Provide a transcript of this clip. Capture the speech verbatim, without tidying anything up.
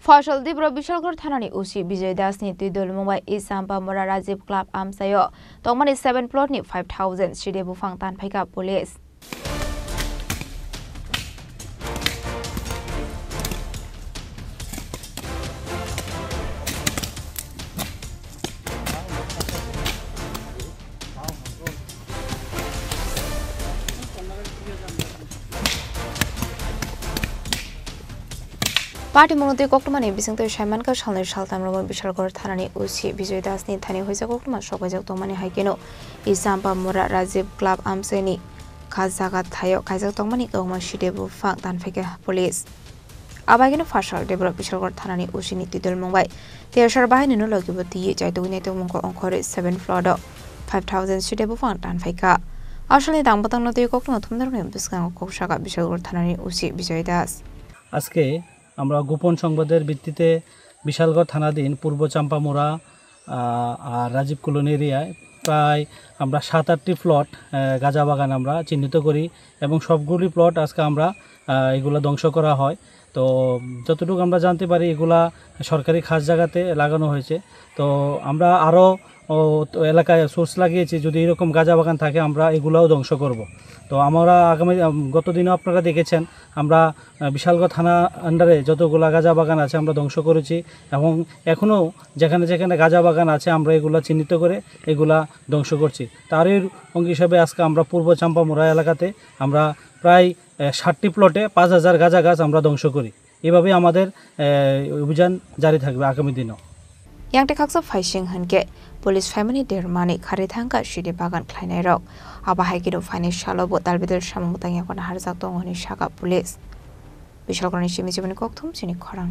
Fasal Dibro Bishalgarh thanani O C Bijoy Das ni twi dulmung bai East Champamura Rajiv Club amchaio tongmani seven plot ni five thousand side buphang tanphaikha police. Party mungno twi koktwmani bisingtwi saimankha, salnwi saltham romwi Bishalgarh thanani O C Bijoy Das ni thani huisa koktwma sokbaijak tongmani hai kheno East Champamura Rajiv Club amchaini kha jaga thaio kaijak tongmani kwbangma side buphang tanphaikha police. Abaikeno Fasal Debra Bishalgarh thanani O C ni twi dulmung bai T S R bahainino logibo twiwi chaitugwi naitugmung kok ongkhorwi seven plot o five thousand side buphang tanphaikha. Asalni tang bwtangno twi koktwma thumnarokni bwskango kok sakha Bishalgarh thanani O C Bijoy Das. আজকে আমরা গোপন সংবাদের ভিত্তিতে বিশালগড় থানাধীন পূর্ব চাম্পামুড়া, আহ, আর রাজীব কলোনি এরিয়ায় প্রায় আমরা সাত আটটি প্লট, আহ, গাঁজা বাগান আমরা চিহ্নিত করি এবং সবগুলি প্লট আজকে আমরা, আহ, এগুলা ধ্বংস করা হয়। তো যতটুকু আমরা জানতে পারি, এগুলা সরকারি খাস জায়গাতে লাগানো হয়েছে। তো আমরা আরও, ও, তো এলাকায় সোর্স লাগিয়েছি, যদি এরকম গাঁজা বাগান থাকে, আমরা এগুলাও ধ্বংস করব। তো আমরা আগামী, আম, গত দিনও আপনারা দেখেছেন, আমরা, আহ, বিশালগড় থানা আন্ডারে যতগুলা গাঁজা বাগান আছে, আমরা ধ্বংস করেছি এবং এখনও যেখানে যেখানে গাঁজা বাগান আছে, আমরা এগুলা চিহ্নিত করে এগুলা ধ্বংস করছি। তারই অঙ্গ হিসাবে আজকে আমরা পূর্ব চাম্পামুড়া এলাকাতে আমরা প্রায়, আহ, ষাটটি প্লটে পাঁচ হাজার গাঁজা গাছ আমরা ধ্বংস করি। এভাবে আমাদের, আহ, অভিযান জারি থাকবে আগামী দিনও। Yang tei khaksa phaising hinkhe police phaimani dermani khari thangkha sidi bagan khlainairok. Abo hai kheno phainai salo bo dalbidal samung tangya kheno harjak tongo hwnwi sakha police. Bishalgarhni simi chibini kokthum chini khorang.